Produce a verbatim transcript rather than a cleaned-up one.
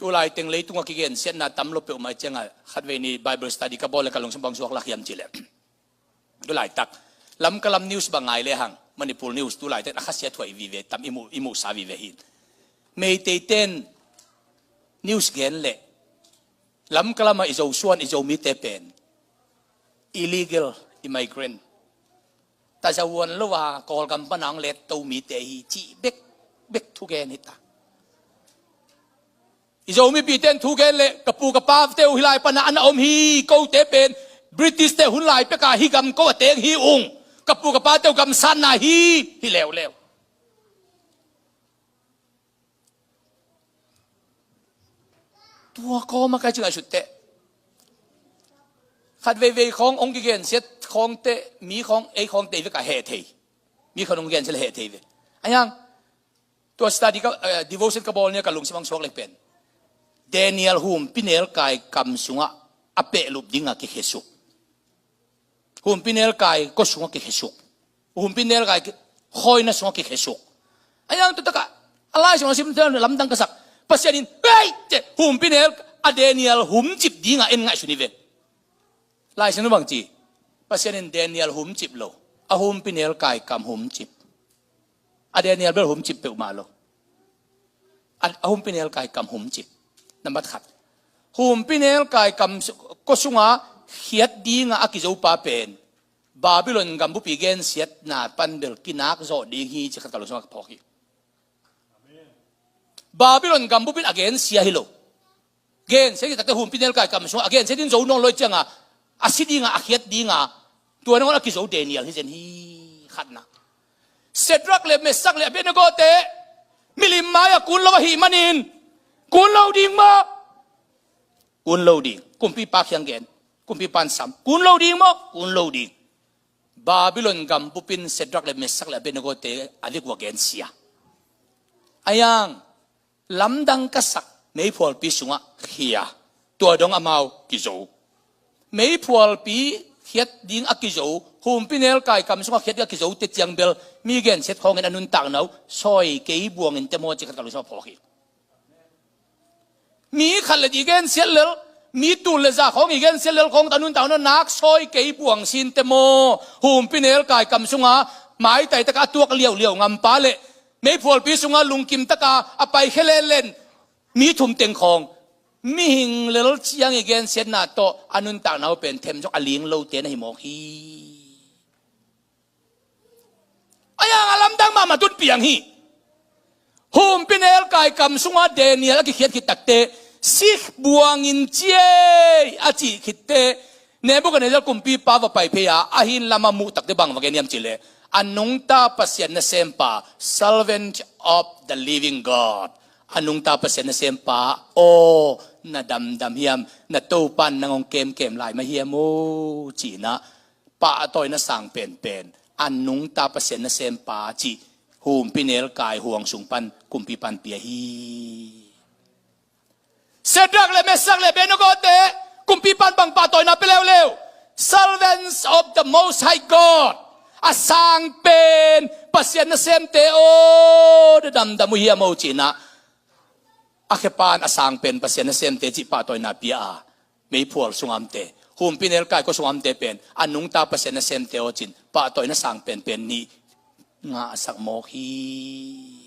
Tulai teng leitungah kigensiatna tam lo peuhmah ciangah khatvei ni Bible study ka bawl le ka lungsim bang suak lak hiam cileh. Tulaitak Lamka lam news bang ngai lehang Manipur news tulaitak a khasiat huai vive tam i muh, i muhsa vive hi. Meitei ten news gen leh Lamka lamah i Zosuan i Zomite pen illegal immigrant, tazavuan lo a Kawlgam pana hong let to mite hi cih bek bek thugen hita. I Zomipite in thugen leh ka pu ka pate uh hih lai pana ana om hi, kote pen British te hun lai peka hih gam ko a teng hi ung, ka pu ka pate uh gam sanna hi, hi leuleu. Tua kawma kai ci ngaihsutteh khatveivei khawng hong kigensiat khawngte, mi khawng ei khawngte i vekah heh thei. Mi khawng hong gensiat le heh thei ve. Ahiang tua study ka, eh, devotion ka bawl nia ka lungsim ang suak lek pen Daniel humpi nelkai kam sungah a pehlup dingah kikhesuk. Humpi nelkai kua sungah kikhesuk. Humpi nelkai khawina sungah kikhesuk. Ahiang tutakah a Lai Siangtho sim lamdang ka sak Pasian in ei te humpi nel a Daniel humcip dingah en ngaihsun hi ve. Lai Siangtho bangci Pasian in Daniel humcip lo, a humpi nelkai kam humcip. A Daniel bel humcip peuhmah lo. A, a humpi nelkai kam humcip. Nambat khat. Humpi nelkai kam su-, kua sunga khiat dinga a kizopa pen Babylon gambupi gensiatna pan bel kinak zawh ding hi ci khat ka lungsim a ka phawk hi. Babylon gambupin a gensia hi lo. Gensia hi takte humpi nelkai kam sungah a gensia din zo nawn lo i cianga a si dinga a khiat dinga tua nangawn a kizo Daniel hi zen hi khatna. Sedrak le Mesak le Abednego te milim mai-ah kun lo ahih manin kun lo ding maw? Kun lo ding. Kumpipa khiang gen. Kumpipan sam. Kun lo ding maw? Kun lo ding. Babylon gambupin Sedrak le Mesak le Abednego te a vek uh a gensia. Ahiang lamdang ka sak meiphualpi sungah khia. Tua dong amau kizo. Meiphualpi khiat ding a kizo, humpi nelkai kam sungah khiat ding a kizo te ciang bel mi gensiat khawngin a nuntakna uh sawi kei buangin te maw ci khat ka lungsim a phawk hi. Mi khat le i gensiat lel, mi tul le za khawng i gensiat lel khawng ta nuntakna nak sawi kei buang sin te maw? Humpi nelkai kam sunga maitai taka a tuak liauliau ngampa le meiphualpi sunga lungkim taka a paikhia lenlen mi thum teng khawng mihing lel ciang i gensiatna tawh a nuntakna uh pen themzok a ling lote na hi mawk hi. Ahiang a lamdang mahmah tun piang hi. Humpi nelkai kam sunga Daniel a kikhiat khit takte si buangin ciei a cih khitte Nebuchadnezzar kumpipa va pai phei a, a hin lama muh takte bang va gen hiam cihleh a nungta Pasian nasempa, servant of the living God. A nungta Pasian nasempa aw, na damdam hiam, na Topan nang hong kemkem lai mah hiam aw cinah pahtawina sang penpen a nungta Pasian nasempa cih humpi nelkai huang sung pan kumpipan pia hi. Sedrak le Mesak le Abednego te kumpipan bang pahtawina pia leuleu? Servants of the Most High God. A sang pen Pasian nasemte aw, na damdam uh hiam aw cinah a khepan a sang pen Pasian nasemte cih pahtawina pia a, meiphual sungamte, humpi nelkai kua sungamte pen a nungta Pasian nasemte aw cin pahtawina sang penpen nih ngahsak mawk hi.